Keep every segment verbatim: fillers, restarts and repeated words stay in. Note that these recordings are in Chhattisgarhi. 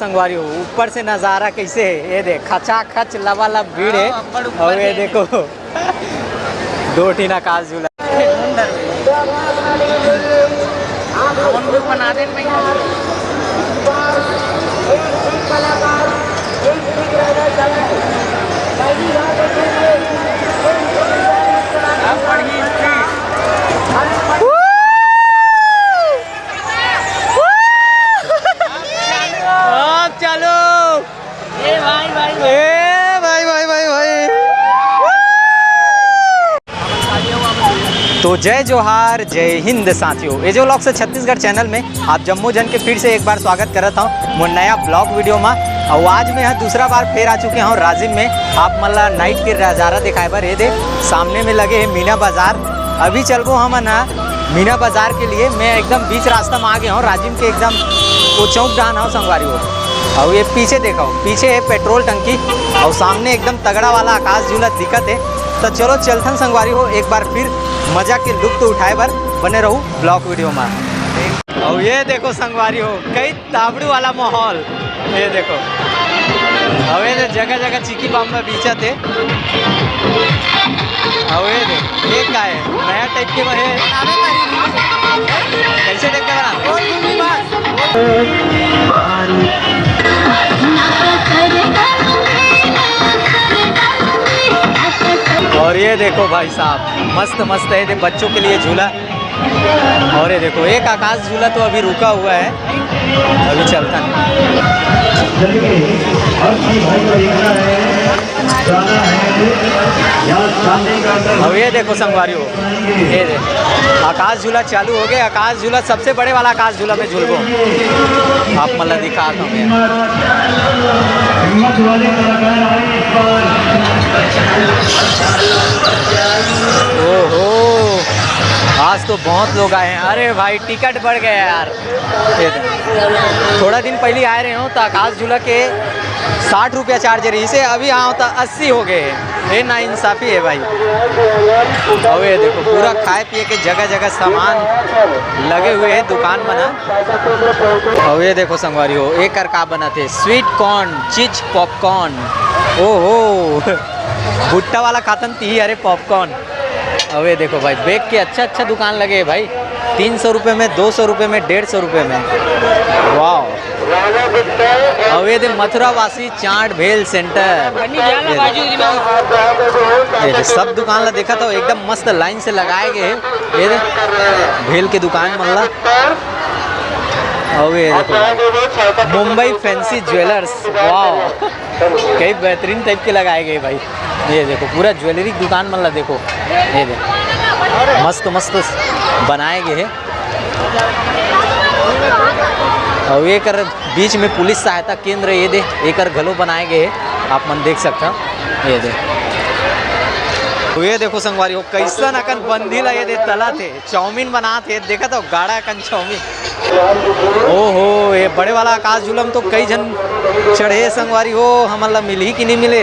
संगवारी हो, ऊपर से नजारा कैसे है, ये देख, खचाखच लबालब भीड़ है। हाँ, अब्बड़ ऊपर और ये है। देखो, दो ठिन आकाश झूला। हमन भी बना दे भैया। अब बढ़िया। अब चलो। ए भाई, भाई, भाई। ए भाई, भाई, भाई, भाई। तो जय जोहार, जय हिंद साथियों। एजे व्लॉग्स छत्तीसगढ़ चैनल में आप जम्मो झन के फिर से एक बार स्वागत करत हूँ मोर नया ब्लॉग वीडियो में। और आज मैं यहाँ दूसरा बार फिर आ चुके हूँ राजिम में। आप मन ला नाइट के नजारा दिखाए बर, ये दे सामने में लगे है मीना बाजार। अभी चलबो हमन ह मीना बाजार के लिए। मैं एकदम बीच रास्ता में आ गया हूँ, राजिम के एकदम वो चौक डाहन हूँ संगवारी हो। और ये पीछे देखो, पीछे है पेट्रोल टंकी और सामने एकदम तगड़ा वाला आकाश झूला दिखत है। तो चलो चलथन संगवारी हो, एक बार फिर मजा के लुत्फ उठाए बर बने रहू ब्लॉग वीडियो में। और ये देखो संगवारी हो, कई ताबड़ू वाला माहौल। ये देखो, अबे तो जगह जगह चिकी बम में बीचत है। अबे देख, ये का है? नया टाइप के बने। कैसे टाइप के बना? और ये देखो भाई साहब, मस्त मस्त है, ये बच्चों के लिए झूला। और ये देखो, एक आकाश झूला तो अभी रुका हुआ है, अभी चलता है। अब ये देखो संगवारी हो, ये दे, आकाश झूला चालू हो गया। आकाश झूला, सबसे बड़े वाला आकाश झूला में झूलबो, आप मन ला दिखाता हूँ मैं। हिम्मत वाले कलाकार आए इस बार। ओहो, आज तो बहुत लोग आए हैं। अरे भाई, टिकट बढ़ गया यार। ये दे। थोड़ा दिन पहले आए रहे हो तो आकाश झूला के साठ रुपया चार्ज रही से, अभी आओ तो अस्सी हो गए हैं। ये ना इंसाफी है भाई। और ये देखो, पूरा खाए पिए के जगह जगह सामान लगे हुए हैं दुकान बना। और ये देखो संगवारी हो, एक कर का बनत है, स्वीट कॉर्न चीज पॉपकॉर्न। ओहो, भुट्टा वाला खातन ती, अरे पॉपकॉर्न। अबे देखो भाई, बैग के अच्छा अच्छा दुकान लगे है भाई, तीन सौ रुपये में, दो सौ रुपये में, डेढ़ सौ रुपये में। वाह। अबे दे मथुरा वासी चाट भेल सेंटर। ये दे सब दुकान ला देखा था, एकदम मस्त लाइन से लगाए गए हैं। ये दे भेल के दुकान मन ला। अबे देखो भाई, मुंबई फैंसी ज्वेलर्स, वाह। कई बेहतरीन टाइप के लगाए गए भाई। ये देखो, पूरा ज्वेलरी दुकान मन ला देखो, ये देखो, मस्त मस्त बनाए गए हैं। और ये कर बीच में पुलिस सहायता केंद्र, ये दे, एकर घलो बनाए गए हैं, आप मन देख सकते हो। ये दे, तो ये देखो संगवारी हो, कैसन अकन बंदी ला ये दे तला थे, चाउमीन बना थे, देखा तो गाड़ा अकन चाउमीन। ओहो, ये बड़े वाला आकाश झूला में तो कई झन चढ़े संगवारी हो, हमन ला मिलही कि नहीं मिले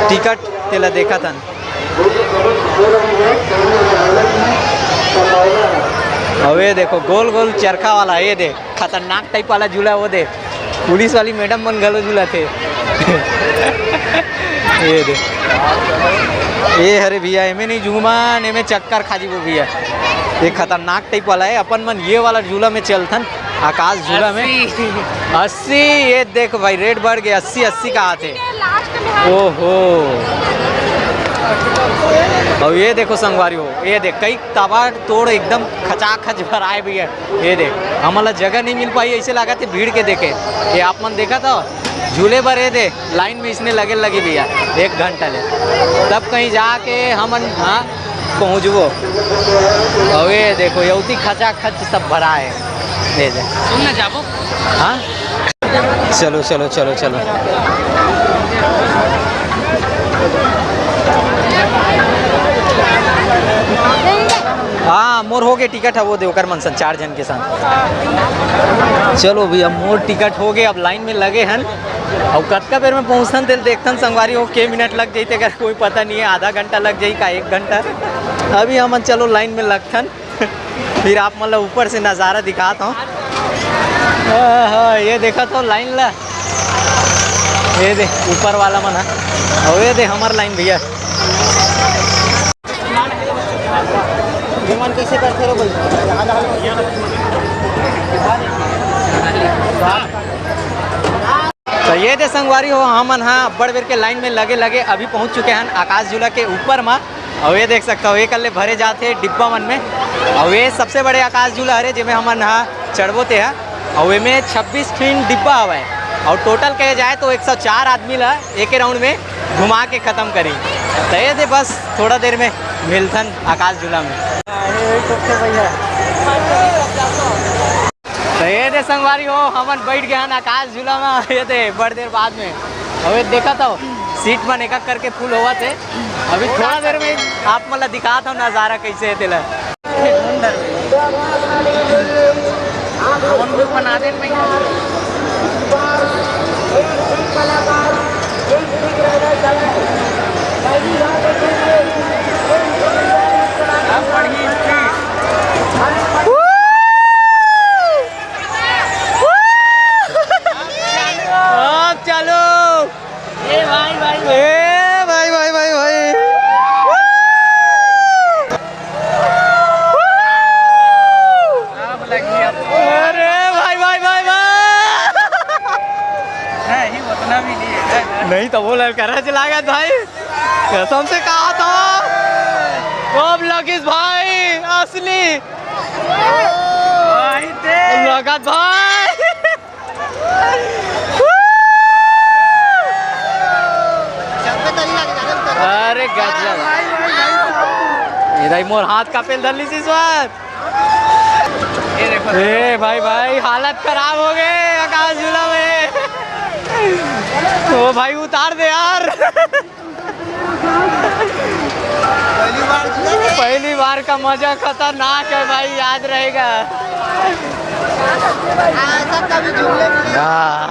टिकट, तेला देखत हन। अबे देखो, गोल गोल चरखा वाला, ये दे, खतरनाक टाइप वाला झूला, वो दे, पुलिस वाली मैडम मन घलो झूला थे। ये दे, ये हरे भैया, एमे नहीं झूमन, एमे चक्कर खा जीबो भैया। ये खतरनाक टाइप वाला है, अपन मन ये वाला झूला में चलथन, आकाश झूला में। अस्सी। अस्सी, ये देखो भाई, रेट बढ़ गया, अस्सी, अस्सी का आते। ओहो, अब ये देखो संगवारी हो, ये देख, कई ताबड़तोड़ एकदम खचाखच भराए भैया। ये देख, हमन ला जगह नहीं मिल पाई, ऐसे लागत है भीड़ के देखे। ये आप मन देखा था, झूले बर ये दे लाइन में इसने लगे लगे भैया, एक घंटा ले, तब कहीं जाके हमन, हाँ, पहुँचबो। अब ये देखो, यौती खचाखच सब भरा है। ये दे। सुन ना जाबो। हाँ, चलो चलो चलो चलो। हाँ, मोर हो गए टिकट है, वो दे ओकर मन सन चार झन के साथ। चलो भैया, मोर टिकट हो गए, अब लाइन में लगे हन। अब कतका बेर में पहुँचथन, तेल देखथन संगवारी हो, के मिनट लग जाते, अगर कोई पता नहीं है, आधा घंटा लग जाई का एक घंटा। अभी हमन चलो लाइन में लगथन। फिर आप मन ला ऊपर से नज़ारा दिखात हूँ। ओहो, ये देखा तो लाइन ला, ये दे ऊपर वाला मन ह, अउ ये दे हमर लाइन भैया। विमान कैसे करथे रो भाई? तो ये दे संगवारी हो, हमन हा अब्बड़ बेर के लाइन में लगे लगे अभी पहुंच चुके हन आकाश झूला के ऊपर मा। अउ ये देख सकता हो, ये कल्ले भरे जाथे डिब्बा मन में। अउ ये सबसे बड़े आकाश झूला हरे, जेमे हमन हा चढ़बो ते हा। अउ एमे छब्बीस ठिन डिब्बा हवय। अउ टोटल कहे जाए तो एक सौ चार आदमी ला एक राउंड में घुमा के खत्म करी। तो ये दे बस थोड़ा देर में मिलथन आकाश झूला में। तो ये दे संगवारी हो, हमन बैठ गए हन आकाश झूला में। ये दे बड़ देर बाद में। अबे देखा तो सीट मन एक एक करके फुल होवत हे। अभी थोड़ा देर में आप मन ला दिखात हव नजारा कैसे हे तेला। हमन भी बना दे भैया। अब बढ़िया। अब चलो। ए भाई, भाई, भाई। ए भाई, भाई, भाई, भाई। अब लग गया। अरे भाई, भाई, भाई, भाई। नहीं, उतना भी नहीं है। नहीं तो वो ललकारा चला गया भाई। कसम से कहा था। अब लगिस भाई असली। भाई दे। लगत भाई। अरे गजब। ये दाई मोर हाथ का पेल धर ली इस बार। ये देखो। ए भाई, भाई, हालत खराब हो गए आकाश झूला में। ओ भाई, उतार दे यार। पहली बार झूला है। पहली बार का मजा खतरनाक है भाई, याद रहेगा। हाँ, ऐसा कभी झूलने में नहीं। हाँ।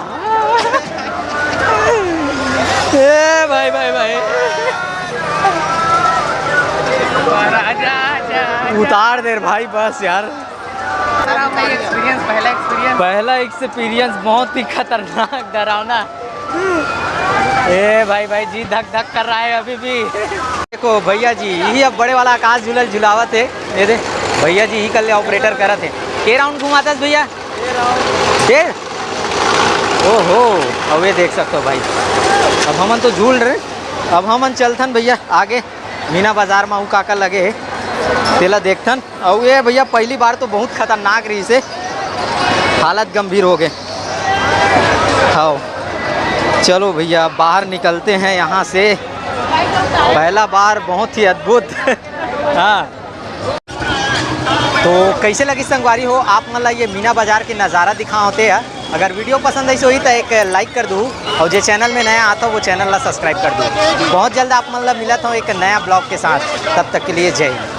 ए भाई, भाई, भाई। आजा, आजा, आजा। उतार दे रे भाई, बस यार। सर, आपका ये एक्सपीरियंस, पहला एक्सपीरियंस? पहला एक्सपीरियंस बहुत ही खतरनाक, डरावना। ए भाई, भाई, जी धक धक कर रहा है अभी भी। देखो भैया जी, यही अब बड़े वाला आकाश झूला झुलावत हे। ये दे भैया जी, यही कल्ले ऑपरेटर करत हे। के राउंड घुमाता है भैया? डेढ़। ओहो, अब ये देख सकते हो भाई, अब हमन तो झूल रहे, अब हमन चलथन भैया आगे। मीना बाजार में अउ का का लगे हे, तेला देखथन। अउ ये भैया, पहली बार तो बहुत खतरनाक रहिस हे, हालत गंभीर हो गए। हाँ, चलो भैया, बाहर निकलते हैं यहाँ से। पहला बार, बहुत ही अद्भुत। हाँ, तो कैसे लगी संगवारी हो आप मन ला ये मीना बाजार के नज़ारा दिखा होते हैं। अगर वीडियो पसंद आई होही तो एक लाइक कर दू, और जो चैनल में नया आता हो वो चैनल ला सब्सक्राइब कर दू। बहुत जल्द आप मन ला मिलत हो एक नया ब्लॉग के साथ, तब तक के लिए जय हिंद।